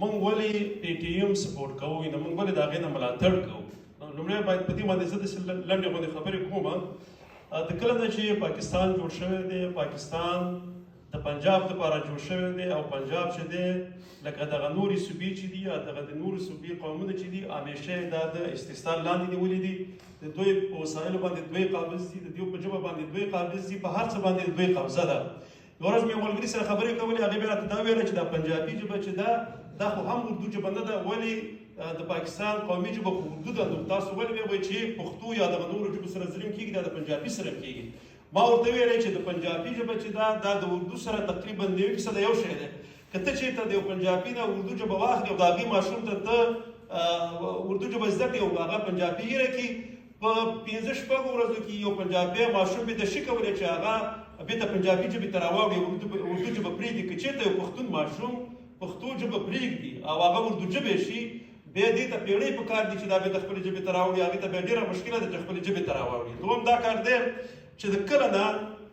مونږ ولې پي ټي ایم سپورټ کوو، نو مونږ ولې د هغې نه ملاتړ کوو؟ لومړی باید په دې باندې زه داسې لنډې غوندې خبرې کوم. د کله نه چې پاکستان جوړ شوی دی، پاکستان د پنجاب لپاره جوړ شوی دی، او پنجاب چې دی لکه دغه نورې صوبې چې دي یا دغه د نورو صوبې قومونه چې دي، همیشه دا د استحصال لاندې نیولي دي. د دوی په وسایلو باندې دوی قابض دي، د دوی په ژبه باندې دوی قابض دي، په هر څه باندې دوی قبضه ده. یوه ورځ مې یو ملګري سره خبرې کولې، هغې بیا راته دا ویله چې دا پنجابي ژبه چې ده، دا خو هم اردو ژبه نه ده، ولې د پاکستان قومي ژبه خو اردو ده، نو تاسو ولې بیا وایئ چې پښتو یا دغه نورو ژبو سره ظلم کېږي، دا د پنجابي سره کېږي؟ ما ورته ویلی چې د پنجابي ژبه چې ده، دا د اردو سره تقریبا 90% یو شی دی. که ته چېرته د یو پنجابي نه اردو ژبه واخلې او د هغې ماشوم ته ته اردو ژبه زده کړې او هغه پنجابي هېره کړي، په پنځه شپږو ورځو کې یو پنجابی ماشوم بېرته شي کولی چې هغه بېرته پنجابي ژبې ته راواوړي، اردو ژبه پرېږدي. که چېرته یو پښتون ماشوم پښتو ژبه پرېږدي او هغه اردو ژبی شي، بیا دې ته پېړۍ په کار دي چې دا بېرته خپلې ژبې ته راوړي، هغې ته بیا ډېره مشکله ده چې خپلې ژبې ته راواوړي. دوهم دا کار دی چې د کله نه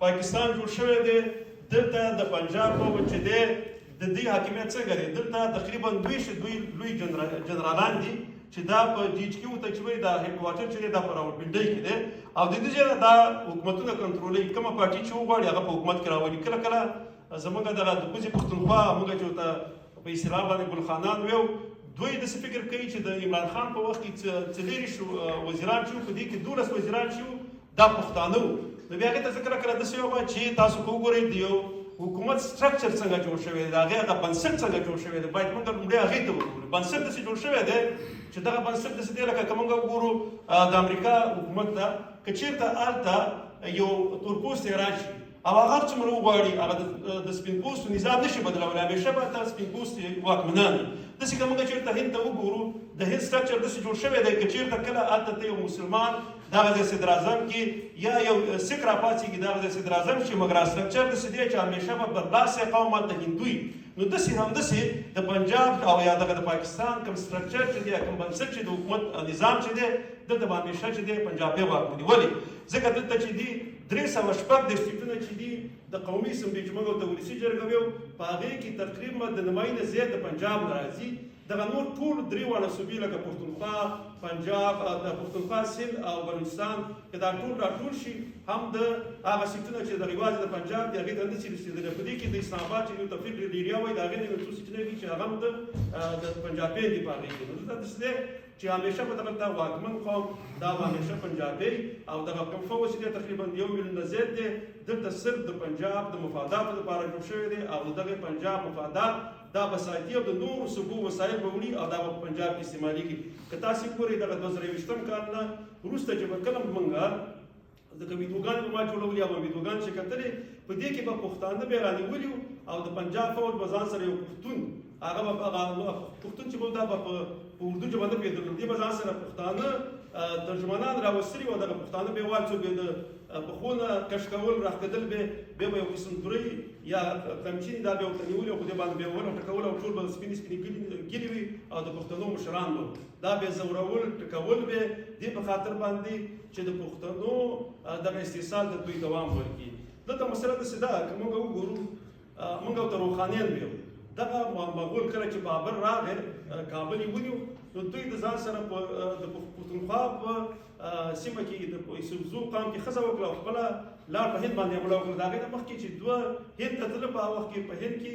پاکستان جوړ شوی دی، دلته د پنجاب چې دی د دې حاکمیت څنګه دی، دلته تقریبا دوی لوی جنرالان دي چې دا په جی ایچ کیو ته چې وایي، دا هډکوارټر چې دی دا په راولپنډۍ کې دی، او د دې ځای نه دا حکومتونه کنټرولوي. کومه پارټي چې وغواړي هغه په حکومت کې راولي. کله کله زموږ دغه د کوزې پښتونخوا، موږ چې ورته په اصطلاح باندې ګلخانان ویو، دوی داسې فکر کوي چې د عمران خان په وخت کې 24 وزیران چې وو، په دې کې 12 وزیران چې وو دا پښتانه وو. نو بیا هغې ته زه کله کله داسې وایم چې تاسو که وګورئ د یو حکومت سټرکچر څنګه جوړ شوی دی، د هغې هغه بنسټ څنګه جوړ شوی دی، باید موږ لومړی هغې ته وګورو. بنسټ داسې جوړ شوی دی چې دغه بنسټ داسې دی لکه که موږ وګورو د امریکا حکومت ته، که چېرته هلته یو تورپوستی راشي او هغه هر څومره وغواړي هغه د سپین پوستو نظام نشي بدلولی، همیشه به هلته سپین پوستي واکمنان وي. داسې که موږ چېرته هند ته وګورو، د هند سټرکچر داسې جوړ شوی دی که چېرته کله هلته ته یو مسلمان دغه ځای صدراعظم کې یا یو سیک راپاڅېږي دغه ځای صدراعظم شي، مګر سټرکچر داسې دی چې همیشه به برلاسی قوم هلته هندو وي. نو داسې همداسې د پنجاب او یا دغه د پاکستان کوم سټرکچر چې دی، کوم بنسټ چې د حکومت نظام چې دی، دلته به همیشه چې دی پنجابي واکمني. ولې؟ ځکه دلته چې دي 336 سیټونه چې دي د قومي اسمبلي چې موږ ورته ولسي جرګه ویو، په هغې کې تقریبا د نیمایي نه زیات د پنجاب نه راځي. دغه نور ټول درې واړه صوبې لکه پښتونخوا، پنجاب، د پښتونخوا، سند او بلوچستان که دا ټول راټول شي، هم د هغه سیټونه چې د یوازې د پنجاب دي هغې ته نه شي رسېدلی. په دې کې د اسلام اباد چې یو تفریح ایریا وایي د هغې نه یو څو سیټونه دي چې هغه هم د پنجابیان دي په هغې کې. نو دلته داسې دی چې همیشه به دغلته واکمن قوم دا به همیشه پنجابی او دغه کوم فوج چې دی تقریبا 1 میلیون نه زیات دی، دلته صرف د پنجاب د مفاداتو لپاره جوړ شوی دی، او د دغه پنجاب مفادات دا به ساتي او د نورو صوبو وسایل به وړي او دا به په پنجاب کې استعمالېږي. که تاسې ګورئ دغه 2021 کال نه وروسته چې به کله موږ ځکه ویډیوګانې به ما جوړولې او ویډیوګان چې کتلې، په دې کې به پښتانه بیا رانیولي وو او د پنجاب فوج به ځان سره یو پښتون، هغه به هغه پښتون چې به دا به په اردو ژبه نه پوهېدل، دې به ځان سره پښتانه ترجمانان راوستلي وو. دغه پښتانه به یې وال څوک به د پښو نه کش کول راښکېدل، بیا به یو قسم درۍ یا قمچینې دا به ورته نیولې، خو دې باندې به یې وهل او ټکول او ټول به سپینې سپینې ږیرې وي او د پښتنو مشران به دا به ځورول ټکول به دې په خاطر باندې چې د پښتنو دغه استحصال د دوی دوام ورکړي. دلته مسله داسې ده که موږ وګورو، موږ ورته روښانیان ویو. دغه مغول کله چې بابر راغی کابل یې ونیو، نو دوی د ځان سره په د پښتونخوا په سیمه کې د یوسفزو قوم کې ښځه وکړه او خپله لار په هند باندې حمله وکړه. د هغې نه مخکې چې دوه هند ته تلل، په هغه وخت کې په هند کې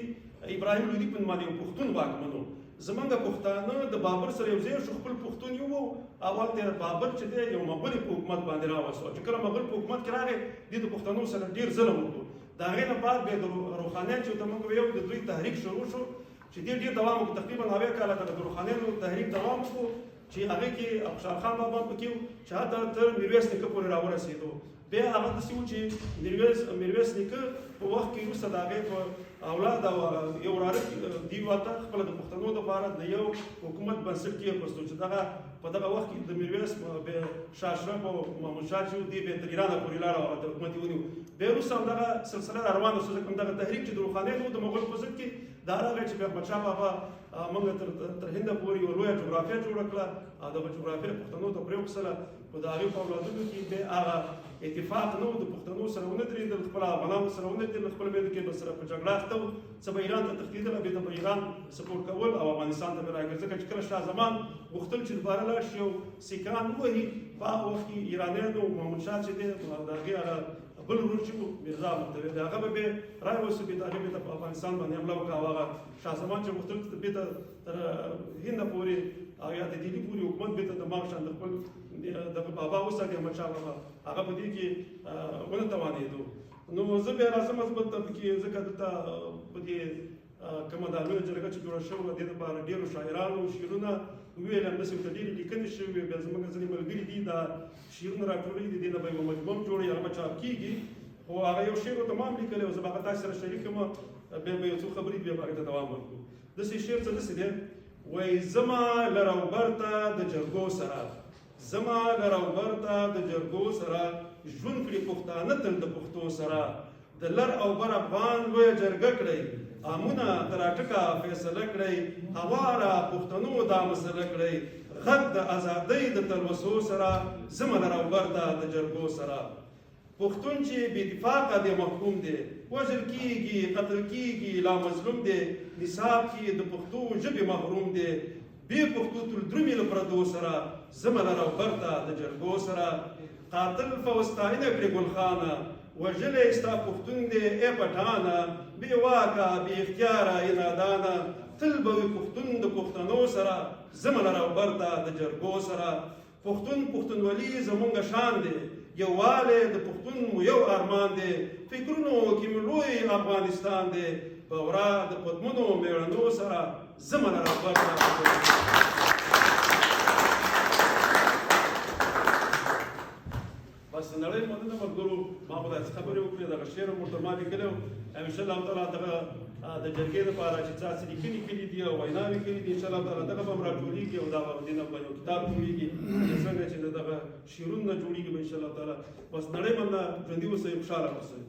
ابراهیم لودي په نوم باندې یو پښتون واکمن و. زمونږ پښتانه د بابر سره یو ځای شو، خپل پښتون یې وو او هلته بابر چې دی یو مغول په حکومت باندې راوستو. چې کله مغول په حکومت کې راغی، دې د پښتنو سره ډېر ظلم وکړو. د هغې نه بعد بیا د روښانیان چې ورته موږ ویو، د دوی تحریک شروع شو چې دې ډېر دوام وکړو، تقریبا 90 کاله دغه د روښانیانو تحریک دوام وکړو چې هغې کې خوشحال خان بابا پکې و چې حتی تر میرویس نیکه پورې راورسېدو. بیا هغه داسې و چې میرویس نیکه په وخت کې وروسته د هغې په اولاد او یو وراره دی ورته خپله د پښتنو دپاره د یو حکومت بنسټ کېښوستو چې دغه په دغه وخت کې د میرویس بیا شاه اشرف او محمود شاه چې وو، دی بیا تر ایرانه پورې لاړ او د حکومت یې ونیو. بیا وروسته همدغه سلسله را روانه شوه، ځکه همدغه تحریک چې د روښانیانو د مغول په ضد کې د دا راغی چې بیا احمدشاه بابا موږ تر هنده پورې یوه لویه جغرافیه جوړه کړه او دغه جغرافیه پښتنو ته پرېوکسله، خو د هغې په اولادونو کې بیا هغه اتفاق نه و، د پښتنو سره ونه درېدل، خپل افغانانو سره ونه درېدل، خپل منځ کې به سره په جګړه اخته وو. څه به ایران ته تښتېدل، بېرته به ایران سپورټ کول او افغانستان ته به راګر، ځکه چې کله شاه زمان غوښتل چې دوباره لاړ شي او سیکان ووهي، په هغه وخت کې ایرانیانو محمد شاه چې دی د هغې هغه بل ورور چې و میرزا ورته ویل، هغه به بیا راوست، بېرته هغې بېرته په افغانستان باندې حمله وکړه. او هغه شاه زمان چې غوښتل بېرته تر هنده پورې او یا د ډیلي پورې حکومت بېرته د ماغ شان د خپل دغه بابا وساتي احمد شاه بابا، هغه په دې کې ونه توانېدو. نو زه بیا راځم زه بل ته پکې، ځکه دلته په دې کومه دا لویه جرګه چې جوړه شوې وه، دې دپاره ډېرو شاعرانو شعرونه وویل، همداسې ورته ډېرې لیکنې شوې وې. بیا زموږ ځینې ملګري دي دا شعرونه راټولوي، د دې نه به یوه مجموعه هم جوړوي، هغه به چاپ کېږي. خو هغه یو شعر ورته ما هم لیکلی و، زه به هغه تاسو سره شریک کړم، بیا به یو څو خبرې بیا به هغې ته دوام ورکړو. داسې شعر څه داسې دی، وایي زما لر او بر ته د جرګو سره، زما لر او بر ته د جرګو سره ژوند کړي پښتانه تل د پښتو سره، د لر او بر افغان لویه جرګه کړئ، امونه تراټکه فیصله کړئ، هواره پښتنو دا مسله کړئ، غږ د ازادۍ د تلوسو سره، زما لر او بر ته د جرګو سره. پښتون چې بې اتفاقه دی محکوم دی، وژل کیږي قتل کیږي لا مظلوم دی، نصاب کې د پښتو ژبې محروم دی، بې پښتو تل درومي له پردو سره، زما لر او بر ته د جرګو سره. قاتل فوستاینه کړې ګلخانه، وژلی ستا پښتون دی ای پټانه، بې واکه بې اختیاره ای نادانه، تل به وي پښتون د پښتنو سره، زما لر او بر ته د جرګو سره. پښتون پښتونولي زمونږ شان دی، یووالی د پښتون مو یو ارمان دی، فکرونو کې مو لوی افغانستان دی، په ورا د قدمونو مېړنو سره، زما لر او بر ته. بس نړۍ مننه ملګرو، ما خو داسې خبرې وکړې، دغه شعر هم ورته ما لیکلی و. ان شاء الله تعالی دغه د جرګې لپاره چې څه لیکنې کړي دي او ویناوې کړي دي، ان شاء الله تعالی دغه به هم راټولېږي او دا به دې نه به یو کتاب جوړېږي، څنګه چې دغه شعرونه جوړېږي به ان شاء الله تعالی. بس نړۍ مننه، ژوندي اوسئ، خوشحاله اوسئ.